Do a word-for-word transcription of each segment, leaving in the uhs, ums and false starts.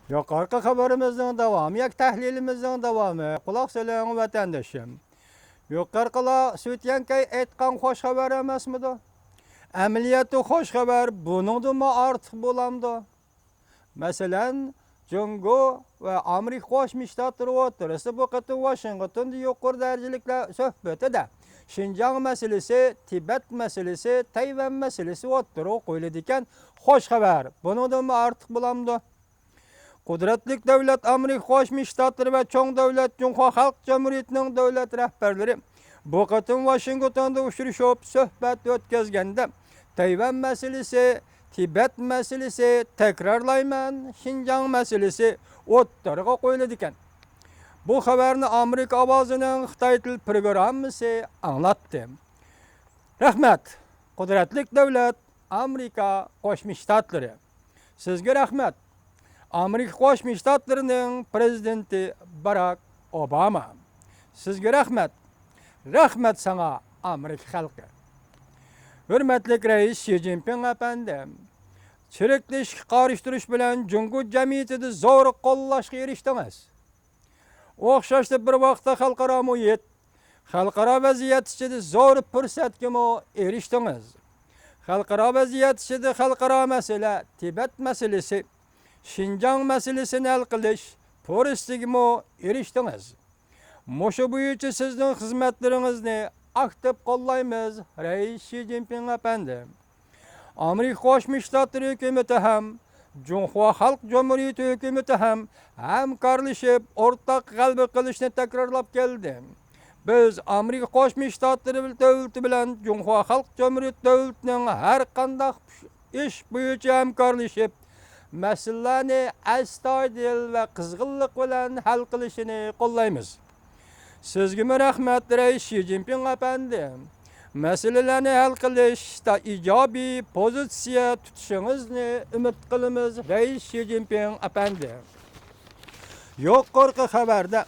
يۇقىرىقى خەۋىرىمىزنىڭ داۋامى ياكى تەھلىلىمىزنىڭ داۋامى، قۇلاق سېلىڭ، ۋەتەندىشىم. يۇقىرىقىلار سۈتيەنكەي ئېيتقان خوش خەۋەر ئەمەسمىدۇ؟ ئەمەلىيەتتە خوش خەۋەر بۇنىڭدىنمۇ ئارتۇق بولامدۇ؟ مەسىلەن، جۇڭگو ۋە ئامېرىكا قوشما شتاتلىرى ئوتتۇرىسىدا بۇ قېتىم ۋاشىنگتوندا يۇقىرى دەرىجىلىكلەر سۆھبىتىدە شىنجاڭ مەسىلىسى، تىبەت مەسىلىسى، تەيۋەن مەسىلىسى ئوتتۇرىغا قويۇلىدىكەن. خوش خەۋەر، بۇنىڭدىنمۇ ئارتۇق بولامدۇ؟ قۇدرەتلىك دۆلەت ئامېرىكا قوشما شتاتلىرى ۋە چوڭ دۆلەت جۇڭخۇا خەلق جۇمھۇرىيىتىنىڭ دۆلەت رەھبەرلىرى بۇ قېتىم ۋاشىنگتوندا ئۇچرىشىپ سۆھبەت ئۆتكۈزگەندە، تەيۋەن مەسىلىسى، تىبەت مەسىلىسى، تەكرارلايمەن، شىنجاڭ مەسىلىسى ئوتتۇرىغا قويۇلىدىكەن. بۇ خەۋەرنى ئامېرىكا ئاۋازىنىڭ خىتاي تىل پروگراممىسى ئاڭلاتتى. رەھمەت، قۇدرەتلىك دۆلەت ئامېرىكا قوشما شتاتلىرى. سىزگە رەھمەت، ئامېرىكا قوشما شتاتلىرىنىڭ پرېزىدېنتى باراك ئوباما. سىزگە رەھمەت، رەھمەت ساڭا، ئامېرىكا خەلقى. ھۆرمەتلىك رەئىس شى جىنپىڭ ئەپەندىم، چىرىكلىشىشكە قارشى تۇرۇش بىلەن جۇڭگو جەمئىيىتىدە زور قوللاشقا ئېرىشتىڭىز. ئوخشاشلا بىر ۋاقىتتا خەلقئارا مۇھىت، خەلقئارا ۋەزىيەت ئىچىدە زور پۇرسەتكىمۇ ئېرىشتىڭىز. خەلقئارا ۋەزىيەت ئىچىدە خەلقئارا مەسىلە، تىبەت مەسىلىسى، شىنجاڭ مەسىلىسىنى ھەل قىلىش پۇرسىتىگىمۇ ئېرىشتىڭىز. مۇشۇ بويىچە سىزنىڭ خىزمەتلىرىڭىزنى ئاكتىپ قوللايمىز، رەئىس شى جىنپىڭ ئەپەندى. ئامېرىكا قوشما شتاتلىرى ھۆكۈمىتى ھەم جۇڭخۇا خەلق جۇمھۇرىيىتى ھۆكۈمىتى ھەم ھەمكارلىشىپ ئورتاق غەلىبە قىلىشنى تەكرارلاپ كەلدى. بىز ئامېرىكا قوشما شتاتلىرى دۆلىتى بىلەن جۇڭخۇا خەلق جۇمھۇرىيىتى دۆلىتىنىڭ ھەر قانداق ئىش بويىچە ھەمكارلىشىپ، مەسىلىلەرنى ئەستايىدىل ۋە قىزغىنلىق بىلەن ھەل قىلىشىنى قوللايمىز. سىزگىمۇ رەھمەت، رەئىس شى جىنپىڭ ئەپەندى. مەسىلىلەرنى ھەل قىلىشتا ئىجابىي پوزىتسىيە تۇتۇشىڭىزنى ئۈمىد قىلىمىز، رەئىس شى جىنپىڭ ئەپەندى. يۇقىرىقى خەۋەردە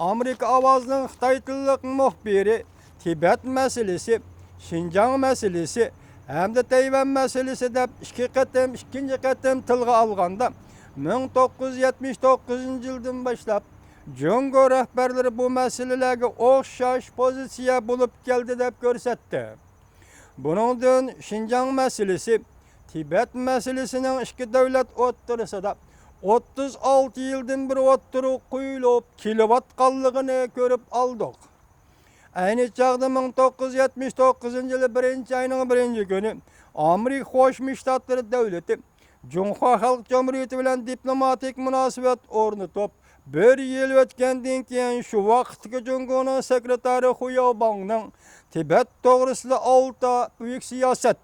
ئامېرىكا ئاۋازىنىڭ خىتاي تىللىق مۇخبىرى تىبەت مەسىلىسى، شىنجاڭ مەسىلىسى ھەمدە تەيۋەن مەسىلىسى دەپ ئىككى قېتىم، ئىككىنچى قېتىم تىلغا ئالغاندا، مىڭ توققۇز يۈز يەتمىش توققۇزىنچى يىلدىن باشلاپ جۇڭگو رەھبەرلىرى بۇ مەسىلىلەرگە ئوخشاش پوزىتسىيە بولۇپ كەلدى دەپ كۆرسەتتى. بۇنىڭدىن شىنجاڭ مەسىلىسى، تىبەت مەسىلىسىنىڭ ئىككى دۆلەت ئوتتۇرىسىدا ئوتتۇز ئالتە يىلدىن بېرى ئوتتۇرىغا قويۇلۇپ كېلىۋاتقانلىقىنى كۆرۈپ ئالدۇق. ئەينى چاغدا مىڭ توققۇز يۈز يەتمىش توققۇزىنچى يىلى بىرىنچى ئاينىڭ بىرىنچى كۈنى ئامېرىكا قوشما شتاتلىرى دۆلىتى جۇڭخۇا خەلق جۇمھۇرىيىتى بىلەن دىپلوماتىك مۇناسىۋەت ئورنىتىپ، بىر يىل ئۆتكەندىن كېيىن، شۇ ۋاقىتتىكى جۇڭگونىڭ سېكرېتارى خۇ ياۋباڭنىڭ تىبەت توغرىسىدا ئالتە بۈيۈك سىياسەت،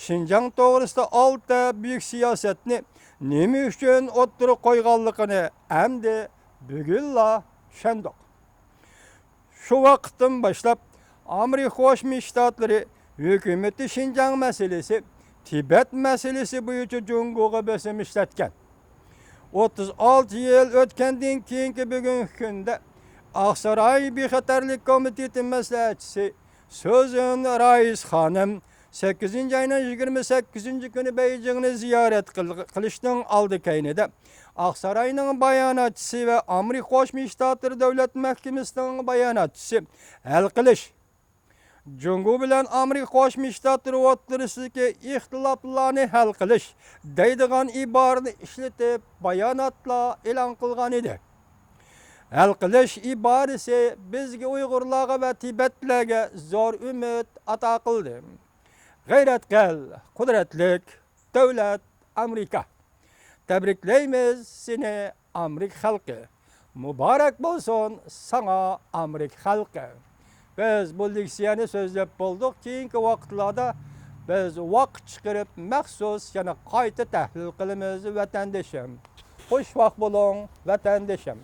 شىنجاڭ توغرىسىدا ئالتە بۈيۈك سىياسەتنى نېمە ئۈچۈن ئوتتۇرىغا قويغانلىقىنى ئەمدى بۈگۈنلا چۈشەندۇق. شۇ ۋاقىتتىن باشلاپ، ئامېرىكا قوشما شتاتلىرى ھۆكۈمىتى شىنجاڭ مەسىلىسى، تىبەت مەسىلىسى بويىچە جۇڭگوغا بېسىم ئىشلەتكەن. ئوتتۇز ئالتە يىل ئۆتكەندىن كېيىنكى بۈگۈنكى كۈندە، ئاقساراي بىخەتەرلىك كومىتېتى مەسلىھەتچىسى سۈزەن رايس خانىم سەككىزىنچى ئاينىڭ يىگىرمە سەككىزىنچى كۈنى بېيجىڭنى زىيارەت قىل-، قىلىشنىڭ ئالدى كەينىدە، ئاقساراينىڭ باياناتچىسى ۋە ئامېرىكا قوشما شتاتلىرى دۆلەت مەھكىمىسىنىڭ باياناتچىسى ھەل قىلىش، جۇڭگو بىلەن ئامېرىكا قوشما شتاتلىرى ئوتتۇرىسىدىكى ئىختىلاپلارنى ھەل قىلىش دەيدىغان ئىبارىنى ئىشلىتىپ، باياناتلار ئېلان قىلغان ئىدى. ھەل قىلىش ئىبارىسى بىزگە، ئۇيغۇرلارغا ۋە تىبەتلەرگە زور ئۈمىد ئاتا قىلدى. غەيرەت قىل، قۇدرەتلىك دۆلەت ئامېرىكا. تەبرىكلەيمىز سېنى، ئامېرىكا خەلقى. مۇبارەك بولسۇن ساڭا، ئامېرىكا خەلقى. بىز بۇ لېكسىيەنى سۆزلەپ بولدۇق. كېيىنكى ۋاقىتلاردا بىز ۋاقىت چىقىرىپ مەخسۇس يەنە قايتا تەھلىل قىلىمىز، ۋەتەندىشىم. خۇشۋاق بولۇڭ، ۋەتەندىشىم.